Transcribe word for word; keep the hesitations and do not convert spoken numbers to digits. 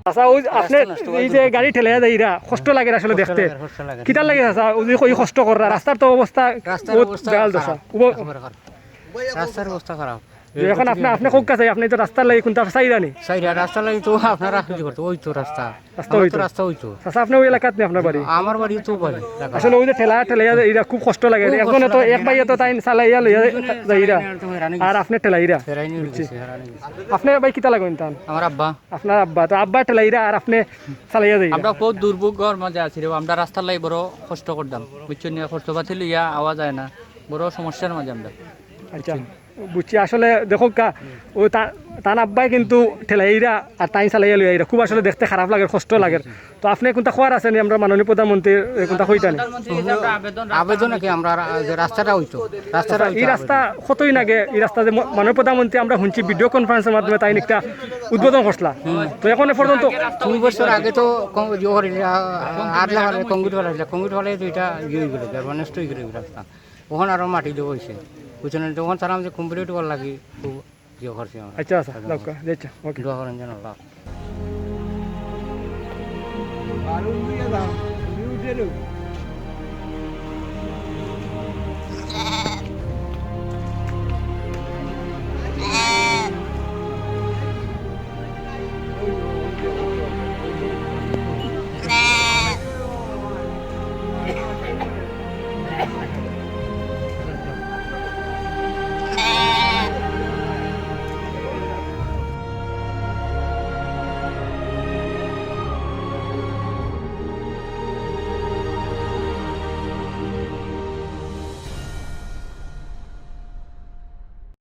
আচ্ছা, ওই আপনি এই যে গাড়ি ঠেলাইয়া যাইরা, কষ্ট লাগে আসলে দেখতে। কিতার লাগে চাচা, ওই যে ওই কষ্ট কররা, রাস্তার তো অবস্থা রাস্তার বহুত অবস্থা বেহাল দশা। খারাপ, একেবারে খারাপ। রাস্তার অবস্থা খারাপ। যে এখন আপনি, আপনি কোক কাছে, আপনি তো রাস্তার লাগি কোনটা চাইরা নি? চাইরা রাস্তার লাগি তো আপনারা কি করতে, ওই তো রাস্তা। রাস্তা আমার ওই তো তো। রাস্তা ওই তো। চাচা, আপনি ওই এলাকাত নি আপনার বাড়ি? আমার বাড়ি তো বাড়ি। আসলে ওই যে ঠেলা, ঠেলাইয়া যাইরা খুব কষ্ট লাগে। খুব কষ্ট একজনে তো লাগে। এক ভাইয়ে তো তাইন চালাইয়া লইয়া যাইরা। আর আপনি ঠেলাইরা। ফেরাই নিয়ে গেছে, ফেরাই নিয়ে গেছে। আপনি ভাই কিতা লাগইন তান? আমার আব্বা। আপনার আব্বা, তো আব্বা ঠেলাইরা আর আপনি চালাইয়া যাইরা। আমরা খুব দুর্ভোগর মাঝে আছি রে, আমরা রাস্তার লাগি বড় কষ্ট করতাম, বুঝছো নি? খরচ পাতি লইয়া আওয়া যায় না, বড় সমস্যার মাঝে আমরা। আচ্ছা, বুঝছি। আসলে দেখো কা, ও তা-, তান আব্বাই কিন্তু ঠেলাইরা আর তাই চালাইয়া লইয়া আইরা, খুব আসলে দেখতে খারাপ লাগে, কষ্ট লাগে। তো আপনি কোনটা খবর আছে নি আমরা মাননীয় প্রধানমন্ত্রীর, এ, কোনটা কইতা নি? আবেদন নাকি আমরা রা-, যে রাস্তাটা হইতো, রাস্তাটা হইতো এই রাস্তা আবেদন। কতদিন আগে এই রাস্তা যে ম-, মাননীয় প্রধানমন্ত্রী আমরা শুনছি ভিডিও কনফারেন্সের মাধ্যমে তাই একটা উদ্বোধন করছিলা। তো এখন পর্যন্ত তিন বছর আগে তো কং-, ইয়ে করে, আ, আ, আদলা ফালে কংক্রিট ফালাইছিল, কংক্রিট ফালাই তো এটা ইয়ে হয়ে গেল, মানে নষ্ট হয়ে গেল এই রাস্তা। ওখানে আরো মাটি দেওয়া হয়েছে, বুঝছেন? তো ওখানে তারা আমাদের কমপ্লিট করার লাগি খুব ইয়ে করছি আমরা। আচ্ছা, আচ্ছা, যাও, যাইচ্ছা, ওকে। দোয়া করেন যেন আল্লাহ।